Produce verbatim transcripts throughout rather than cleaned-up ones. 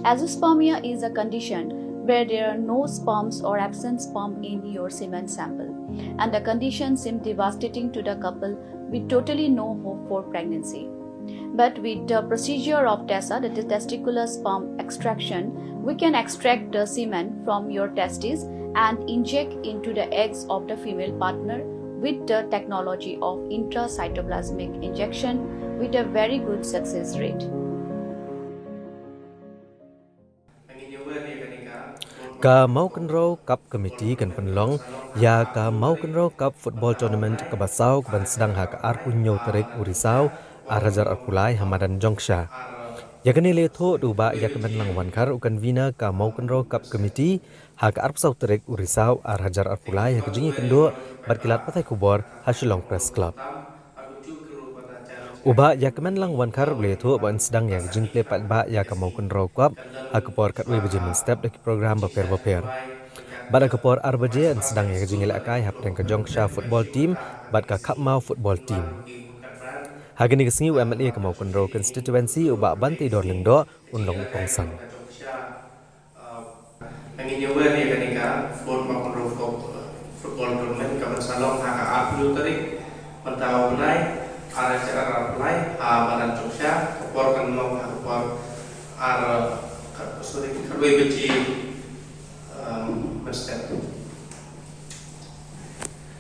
Azoospermia is a condition where there are no sperms or absent sperm in your semen sample, and the condition seemed devastating to the couple with totally no hope for pregnancy. But with the procedure of TESA, that is testicular sperm extraction, we can extract the semen from your testes and inject into the eggs of the female partner with the technology of intracytoplasmic injection with a very good success rate. Ka Mawkynrew Cup Committee kan pynlong ïa ka Mawkynrew Cup Football Tournament kaba saw kaban sdang ha ka arphew hynñiew tarik u Risaw ar hajar arphew lai ha madan Jongksha. Ïa kane la ïathuh da u Bah Ïakmenlang Wankhar, u convener ka Mawkynrew Cup Committee, ha ka arphew saw tarik u Risaw ar hajar arphew lai ha ka jingïakynduh bad ki lad pathai khubor ha Shillong Press Club. U Bah Ïakmenlang Wankhar u la ïathuh ba yn sdang ïa ka jingplie paidbah ïa ka Mawkynrew Cup ha ka por khatwei baje mynstep da ki program bapher bapher. Bad ha ka por ar baje yn sdang ïa ka jingïalehkai hapdeng ka Jongksha Football Team bad ka Khapmaw Football Team. Ha kane ka sngi u MLA ka Mawkynrew Constituency u Bah Banteidor Lyngdoh un long u kongsan. Ngi ñiew ïa kane ka fourth Mawkynrew Cup Football Tournament kaban sa long ha ka arphew tarik mynta u bnai, ar hajar arphew lai, ha madan Jongksha. Ka por kan long ha ka por ar, sorry, khatwei baje mynstep.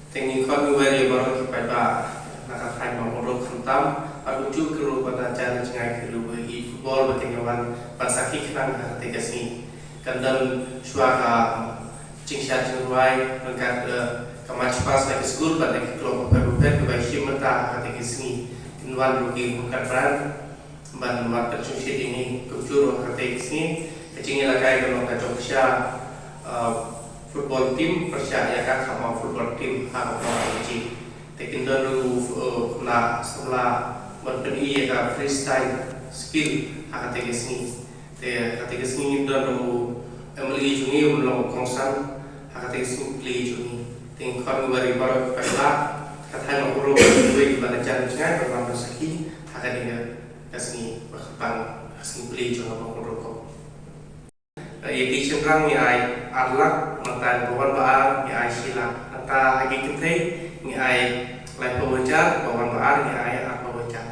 Te ngi khot ngi wer ïa baroh ki paidbah na ka thaiñ Mawkynrew khamtam, bad kumjuh ki ruh ba na jan jngai ki ruh ba ïeit football ba te ngi wan ban sakhi khnang ha kata ka sngi. Kan don shuwa ka jingshad jingrwai ryngkat ka march past na ki skul bad na ki club bapher bapher kiba ïashim bynta ha kata ka sngi. Kin wan ruh ki Bumkad Brand ban wad pynshongshit ïa ngi kumjuh ruh ha kata ka sngi. Ka jingïalehkai ka long ka Jongksha football team pyrshah ïa ka Khapmaw football team ha ka por ar baje. Te kin don ruh khynnah samla ban pyni ïa ka freestyle skill ha kata ka sngi. Te ha kata ka sngi ngin don ruh u MLA jong ngi un long u kongsan ha kata ka sngi plie jong ngi. Te ngi khot ngi wer ïa baroh ki paidbah ka thaiñ Mawkynrew ba kiwei kiba la jan jngai ban wan ban sakhi ha kane ka sngi ba kyrpang, ka sngi plie jong ka Mawkynrew Cup. Ïa ki shynrang ngi ai ar lak, nangta ba wan ba ar ngi ai shi lak, nangta ha ki kynthei ngi ai laiphew hajar, ba wan ba ar ngi ai arphew hajar.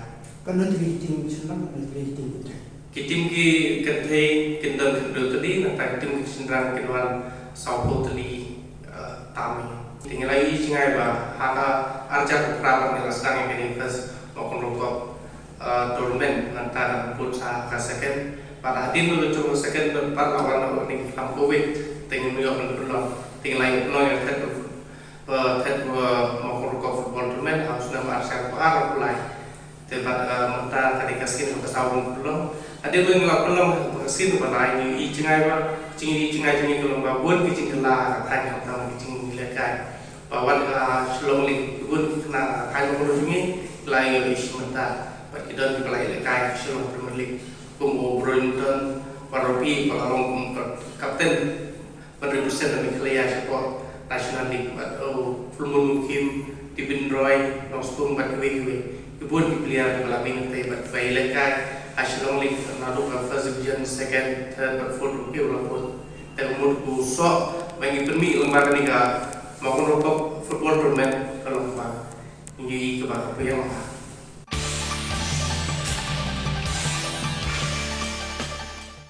Katno tylli ki team shynrang, katno tylli ki team kynthei? Ki team ki kynthei kin don khatduh tylli, nangta ki team ki shynrang kin wan sawphew tylli tam. Te ngi la ïohi jngai ba ha ka ar hajar arphew phra ba ngi la sdang ïa kane ka first Mawkynrew Cup tournament, nangta kan bud sa ka second. Bad hadien ba la jong ka second bad la wan na kane ka phlam covid, te ngim ïoh ban pynlong. Te ngi la ïoh pynlong ïa ka third, third Mawkynrew Cup football tournament ha u snem ar hajar arphew ar arphew lai. Te bad mynta ka dei ka sien kaba saw ban pynlong. Hadien ba ngi la pynlong ka sien kaba lai, ngi ïohi jngai ba, jingïohi jngai jong ngi ka long ba bun ki jingkylla ha ka thaiñ khamtam ki jingïalehkai. Ba wan ka Shillong League, bun ki khynnah ha ka thaiñ Mawkynrew jong ngi ki la ïoh ïashim bynta bad ki don kiba la ïalehkai ha Shillong Premier League kum u Brolington Baropi ba la long kum ka captain ban represent Meghalaya shapoh National League, bad u Fullmoon Mukhim, Tibin Roy Nongstoiñ bad kiwei kiwei. Ki bun ki player kiba la mih na tei bad kiba ïalehkai ha Shillong League, naduh ka first division, second, third bad fourth ruh ki la bun. Te ka mut ka soh ba ngi pynmih lyngba kane ka Mawkynrew Cup football tournament ka long ba ngi ïohi kaba ka pyrshang ha